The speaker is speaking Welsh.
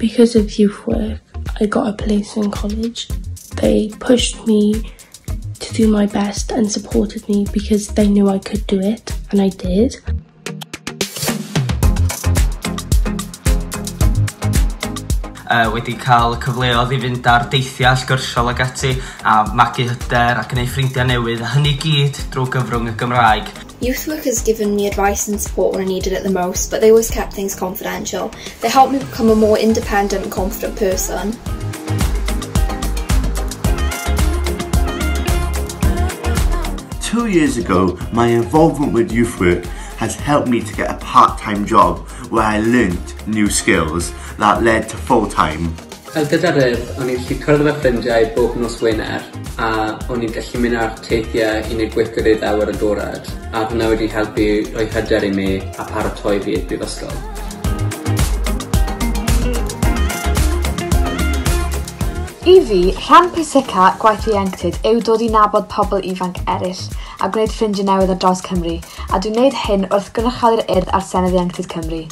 Because of youth work, I got a place in college. They pushed me to do my best and supported me because they knew I could do it, and I did. Wedi cael cyfleoedd i fynd ar deithiau allgyrsiol ag ati a magu hyder a gwneud ffrindiau newydd a hynny gyd drwy gyfrwng y Gymraeg. Youth work has given me advice and support when I needed it the most, but they always kept things confidential. They helped me become a more independent and confident person. 2 years ago, my involvement with youth work has helped me to get a part-time job where I learnt new skills that led to full-time. Fel gyda'r Urdd, o'n i'n gallu cwrdd efo ffrindiau bob nos Wener a o'n i'n gallu mynd ar teithiau i wneud gweithgareddau awyr agored a hwnna wedi helpu rhoi hyder i mi a paratoi fi i'r brifysgol. I fi, rhan pwysica gwaith ieuenctid yw dod i nabod pobl ifanc eraill a gwneud ffrindiau newydd ar draws Cymru, a dwi'n gwneud hyn wrth gynrychioli'r Urdd ar Senedd Ieuenctid Cymru.